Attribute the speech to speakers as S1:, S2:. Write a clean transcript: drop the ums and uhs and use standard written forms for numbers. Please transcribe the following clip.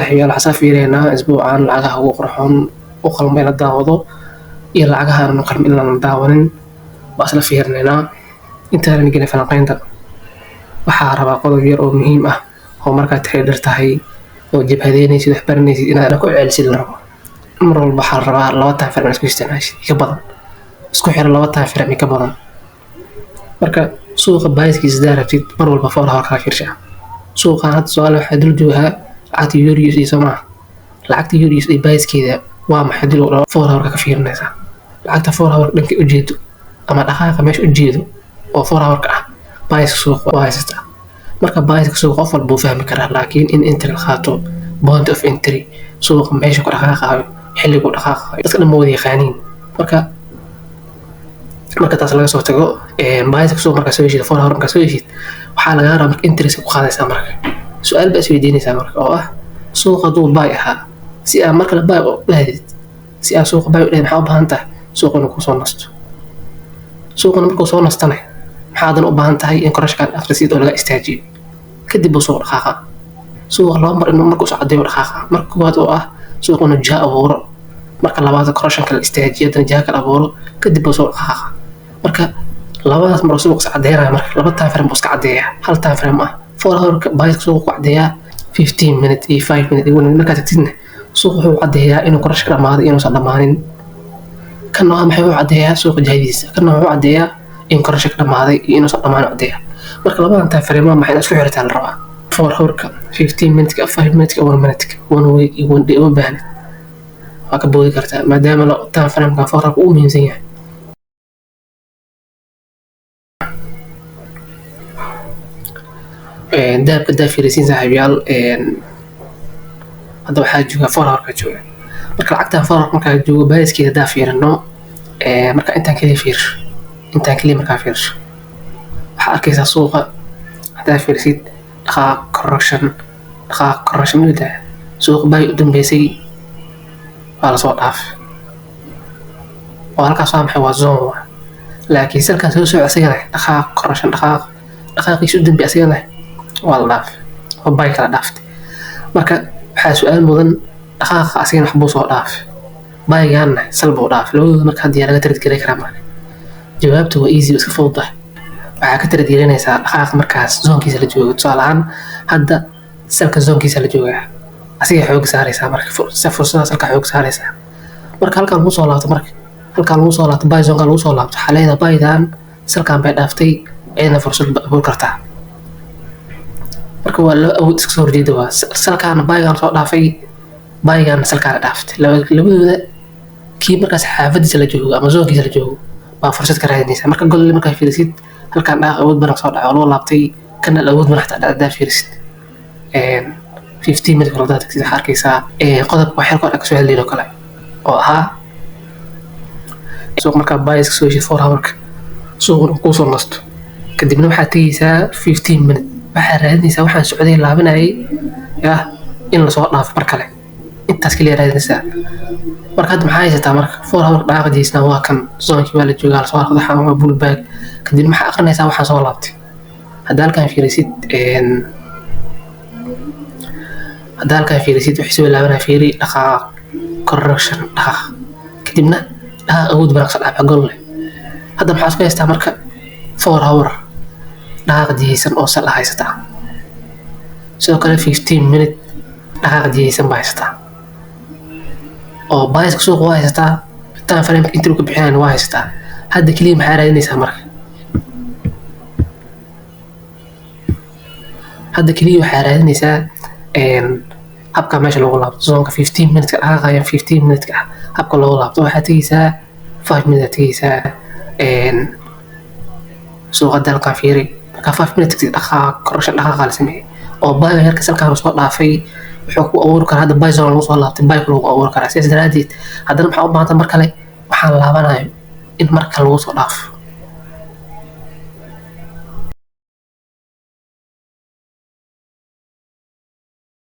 S1: Saaxiibayaal, waxaan fiireynaa isbuucan lacagaha ugu qurxoon u qalma in la daawado iyo lacagaha aan u qalmin in aan daawanin. Waa isla fiirinaynaa. Intaanan gelin falanqaynta, waxaa rabaa qodob yar oo muhiim ah oo markaad trader tahay oo jabhadeynaysid, wax baranaysid, inaad ku celisid la rabo. Mar walba waxaa la rabaa laba time frame inaad isku isticmaashid, ka badan isku xiro laba time frame ka badan. Marka suuqa biaskiisa hadaa rabtid, mar walba 4 hour kala fiirshaa suuqan. Hadda su'aal waxaa dul joogaa lacagta euro USD, soo maaha? Lacagta euro USD biaskeeda waa maxay? Dil dhaho 4 hour ka fiirinaysaa lacagta 4 hour dhanka ujeedo ama dhaqaaqa meesha ujeedo oo 4 hour ka ah, biaska suuqa waa haysataa. Marka biaska suuqa qof walba wuu fahmi karaa, laakiin in entry la qaato, point of entry, suuqa meesha ku dhaqaaqayo, xilligu dhaqaaqayo, dadka dhan ma wada yaqaaniin. Marka taas laga soo tago, biaska suuqa markaa soo heshid, 4 hour markaa soo heshid, waxaa lagaa rabaa marka entries ku qaadaysaa. Marka su-aal baa isweydiinaysaa marka oo ah: suuqa hadduu buy ahaa, si aa markale buy u dhahdid, si aa suuqa buy u dhahdid, maxaa u baahan tahay? Suuqa inuu kusoo nasto. Suuqana markuu soo nastana, maxaadan u baahan tahay? In correctionkaan akhrisid oo laga istaajiyo, kadib buu suuq dhaqaaqa. Suuqa laba mar inuu markuu soo cadeeyo dhaqaaqa. Marka koowaad oo ah suuqa inuu jiha abuuro, marka labaad correctionka la istaajiyo, haddana jiha kala abuuro, kadib buu suuq dhaqaaqa. Marka labadaas mar suuq is cadeynaya, marka laba time frame buu iska cadeeyaa, hal time frame ah. 4 hourka biaska suuqa ku cadeeyaa, 15 minute iyo 5 minute iyo 1 minute markaa tagtidna, suuq wuxuu caddeeyaa inuu correctionka dhamaaday, inuusan dhammaanin. Kan waa maxay? Wuxuu caddeeyaa suuqa jihadiisa. Kana wuxuu caddeeyaa in correctionka dhamaaday iyo inuusan dhammaanin caddeeyaa. Marka labadan time frame waa maxay? Isku xiritaa la rabaa: 4 hourka, 15 minuteka, 5 minuteka, 1 minuteka. 1 week iyo 1 day uma baahnid, waa ka boodi kartaa, maadaama time frameka 4 hourka uu muhiimsan yahay. Dahabka daa fiirisiin, saaxiibayaal. Hadda waxaa jooga 4 hourka jooga. Marka lacagtan 4 hour markaa joogo, biaskeeda hadaa fiirino, marka intaan keliya fiirsho, intaan keliya markaa fiirsho, waxaa arkaysaa suuqa haddaa fiirsid dhaqaaq correction, dhaqaaq correction mida suuqa buy u dambeysay waa lasoo dhaafay oo halkaas waa maxay? Waa zone waa. Laakiin sellkaan soo soco asigana dhaqaaq correction, dhaqaaq, dhaqaaqiisa u dambeeyay asigana waa la dhaafay oo buy kala dhaaftay. Marka waxaa su-aal mudan: dhaqaaqa asigana waxbuu soo dhaafay, buygaanna sell buu dhaafay. Labadooda marka hadda yaa laga trade garay karaa? Marka jawaabta waa easy, iska fududahay. Waxaa ka trade galinaysaa dhaqaaqa markaas zonekiisa la joogo. Tusaale ahaan, hadda sellka zonekiisa la joogaa, asiga xoog saaraysaa. Marka fursadaas halkaa xoog saaraysaa. Marka halkaan lagu soo laabto, marka halkaan lagu soo laabto, buy zoneka lagu soo laabto, waxaa leedahay buydan sellkaan bay dhaaftay, iyadana fursad ba abuur kartaa. Marka waa laba awood iska soo horjeeda. Waa sellkaana buygaan soo dhaafay, buygaana sellkaana dhaaftay. Labadooda kii markaas xaafadiisa la joogo ama zonekiisa la joogo baa fursad ka raadinaysa. Marka gold markaa fiirisid, halkaan dhaaq awood badan soo dhaco oo loo laabtay, kana awood badan xataa hadaa fiirisid 15 minute kale hadaa tagtid, waxaa arkaysaa qodobka wax yar kor kasoo hadlayn oo kale oo ahaa suuq markaa bias soo heshid 4 hourka, suuquna kuusoo nasto, kadibna waxaad tegeysaa 15 minute. Waxaad raadinaysaa waxaan socday laabanayay yah in lasoo dhaafo mar kale. Intaas kaliya raadinaysaa. Marka hadda maxaa haysataa? Marka 4 hour dhaqaaqiisna waa kan, zonekii waa la joogaa, lasoo dhaafo, waxaan waa pullback. Kadib maxaa aqrinaysaa? Waxaan soo laabtay. Hadda halkaan fiirisid, hadda halkaan fiirisid, wixii soo laabanaya fiiri: dhaqaaq correction, dhaqaaq, kadibna dhaqaaq awood badan kasoo dhaafa gold leh. Hadda maxaa isku haystaa? Marka 4 hour dhaqaaq jihaysan oo sell ah haysataa, sidoo kale 15 minute dhaqaaq jihaysan baa haysataa oo biaska suuqa waa haysataa, time frame inta ka bixinayn waa haysataa. Hadda keliya maxaa raadinaysaa? Marka hadda keliya waxaa raadinaysaa habka meesha lagu laabto, zoneka 15 minute dhaqaaqaya, 15 minute ah habka loogu laabto. Waxaa tegeysaa 5 minute aad tegeysaa suuqa dalkan fiiri. Markaa 5 minute tagtid, dhaqaaq correction, dhaqaaqa la sameeyey oo buyga yarka sellkaan soo dhaafay wuxuu ku abuuri karaa. Hadda buy zone lagu soo laabtay, buy lagu abuuri karaa. Sidaas daraadeed haddana maxaa u baahanta? Mar kale waxaan laabanayo in mar kale lagu soo dhaafo.